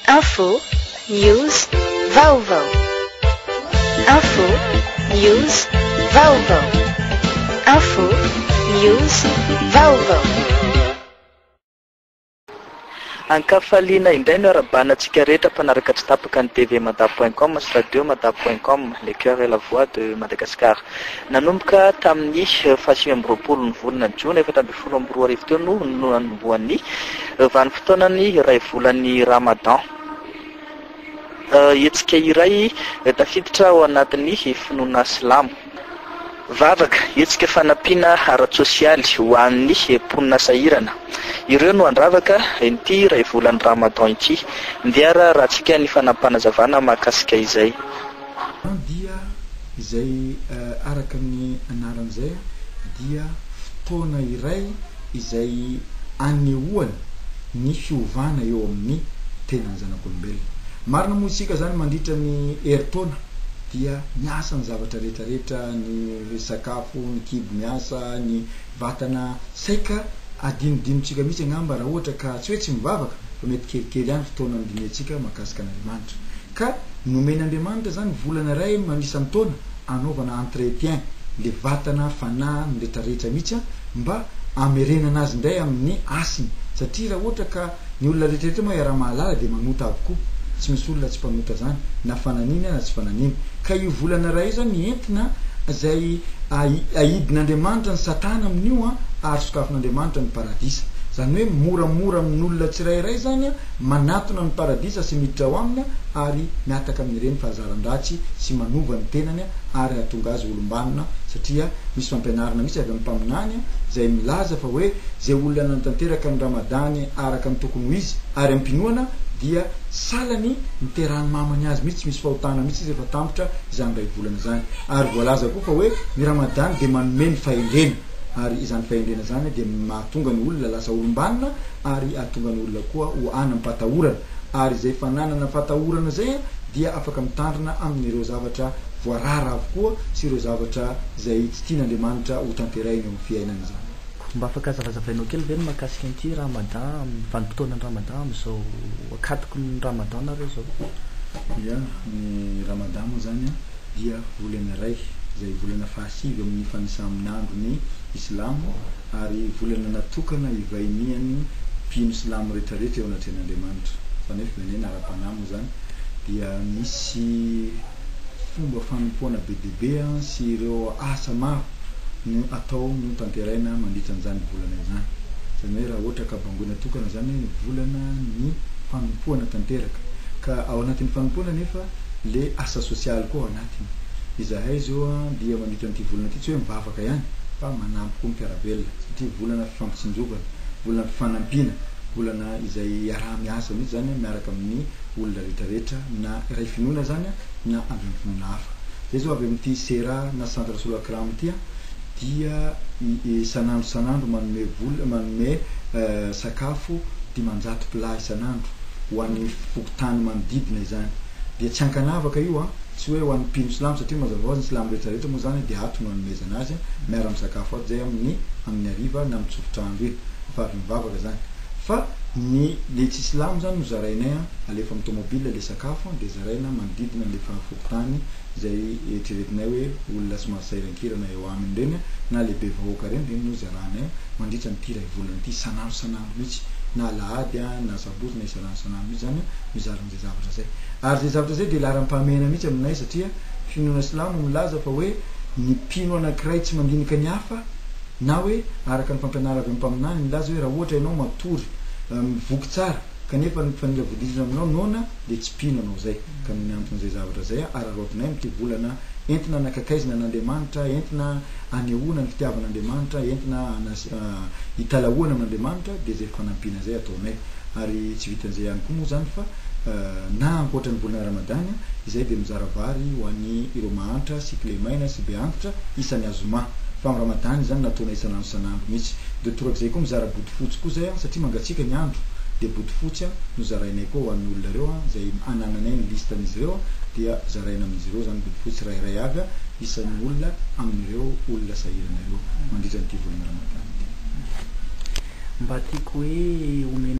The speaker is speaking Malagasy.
Info, News, Vaovao. Info, News, Vaovao. Info, News, Vaovao. Ankafaliana indray no iarahabana antsika rehetra mpanaraka tsy tapaka ny TV Mada point com sy Radio Mada point com, le cœur et la voix de Madagascar. Nanomboka tamin'ny faha-29 ny volana jona 2014 teo no nanombohan'ny vanim-potoanan'ny iray volan'ny Ramadan. Hetsika iray tafiditra ao anatin'ny finoana silamo. Vavaka, hetsika fanampiana ara-tsosialy ho an'ny mponina sahirana. Ireo no handravaka ity iray volan'ny Ramadan ity. Ndeha raharahantsika ny fanapanazavana mahakasika izay. Dia izay araka ny anarany izay dia fotoana iray izay anehoana ny fiovana eo amin'ny tenan'ny zanak'olombelona. Marina moa isika izany mandritra ny herintaona dia miasa ny zavatra rehetra rehetra, ny sakafo, ny kibo miasa, ny vatana, saika adinodinontsika mihitsy angamba raha ohatra ka tsy hoe tsy mivavaka fa mety kelikely ihany fotoana andinihantsika mahakasika an'Andriamanitra. Ka nomen'Andriamanitra izany volana iray isan-taona anaovana entretien le vatana, fanahy, ny retraretra mihitsy an, mba hamerenana azy indray amin'ny hasiny satria raha ohatra ka ny olona retraretra moa iaraha-mahalala dia manota avokoa, tsy misy olona tsy mpanota zany na fananina na tsy fananina, ka io volana iray io zany entina izay ahidin'Andriamanitra ny satana amin'io an, ary sokafin'Andriamanitra ny paradisa, zany hoe moramora amin'olona tsirairay zany an manatona ny paradisa sy miditra ao aminy ary mihataka amin'ireny fahazaran-dratsy sy manova ny tenany ary hahatonga azy ho olom-banona satria misy fampianarana mihitsy avy amin'ny Mpaminany izay milaza fa hoe izay olona nanatanteraka ny Ramadany araka ny tokony ho izy ary am-pinoana dia salany niterahan'ny mamany azy mihitsy tsy misy fahotana mihitsy izy rehefa tampitra izany iray volana izany ary voalaza koa fa hoe ny Ramadany dia manome ny fahendrena ary izany fahendrena izany dia mahatonga ny olona lasa olom-banona ary hahatonga ny olona koa ho hanam-patahorana, ary izay fananana fatahorana izay dia afaka mitandrina amin'ireo zavatra voarara avokoa sy ireo zavatra izay tsy tian'Andriamanitra ho tanterahina eo amin'ny fiainana izany. Mba afaka hazavazavainao kely ve ny mahakasika an'ity Ramadan, vanim-potoanan'ny Ramadan amin'izao ankatoky ny Ramadan nareo izao? Ya, ny Ramadan moa izany dia volana iray izay volana fahasivy amin'ny fanisamin'andron'ny Islamo, ary volana natokana hivahinian'ny mpino silamo rehetrarehetra eo anatrehan'Andriamanitra. Izany hoe fivahiniana ara-panahy moa izany dia misy fomba fanompoana be dia be sy ireo asa maro no atao no tanteraina mandritra an'izany volana izany. Izany hoe raha ohatra ka bangoina tokana izany hoe volana ny fanompoana tanteraka. Ka ao anatin'ny fanompoana anefa le asa sosialy koa ao anatiny. Izahay izao dia mandritra an'ity volana ity tsy hoe mivavaka ihany fa manampy koa ny mpiara-belona satria volana fifampitsinjovana, volana fifanampiana, volana izay iaraha-miasa mihitsy izany miaraka amin'ny olona rehetrarehetra na iray finoana izany na avy amin'ny finoana hafa. Izay izao avy amin'ity Sera na Centre Solacram ity dia isan'andro isan'andro manome vola, manome sakafo 500 plat isan'andro ho an'ny fokontany manodidina izany. Dia tsy ankanavaka io an! Tsy hoe ho an'ny mpino silamo satria mazava ho azy ny silamo rehetra rehetra moa zany dia ato no anomezana azy, miara misakafo ato zay amin'ny amin'ny hariva na mitsofotra andro iny rehefa avy mivavaka zany. Fa ny le tsy silamo zany no zarainay an, alefa amin'ny tomobile le sakafo an dia zaraina manodidina an'le fokontany izay eritreretinay hoe olona somary sahirankirana eo aminy ireny an, na le be vahoaka ireny, ireny no zaranay mandritra an'ity iray volana ity isan'andro isan'andro mihitsy na alahady an na sabotsy na isan'andro isan'andro mihitsy zany an mizara an'izay zavatra zay. Ary izay zavatra izay dia laharam-pahamehana mihitsy aminay satria finoana silamo milaza fa hoe ny mpino anankiray tsy mandinika ny hafa na hoe araka ny fampianarana avy amin'ny mpaminany milaza hoe raha ohatra ianao matory mivoky tsara kanefa ny mpifanila vodirindrina aminao noana dia tsy mpino anao izay ka noho ny anton'izay zavatra izay araraotinay amin'ity volana entina anakakaizina an'Andriamanitra entina anehoana ny fitiavan'Andriamanitra entina hitalahoana amin'Andriamanitra dia izay fanampiana izay ataonay ary tsy vitan'izay ihany koa moa izany fa na ankoatra ny volana Ramadany izay dia mizara vary ho an'ny ireo mahantra sy kilemaina sy be antitra isan'ny azoma fa amin'ny Ramadany izany nataonay isan'andro isan'andro mihitsy dia torak'izay koa mizara bodofotsy koa izay satria mangatsiaka ny andro dia bodofotsy no zarainay koa ho an'ny olona ireo izay anananay ny liste an'izy ireo dia zaraina amin'izy ireo izany bodofotsy tsirairay avy isan'ny olona amin'ireo olona sahirana ireo mandritra an'ity volana Ramadany ity. Mba tiako hoe omena.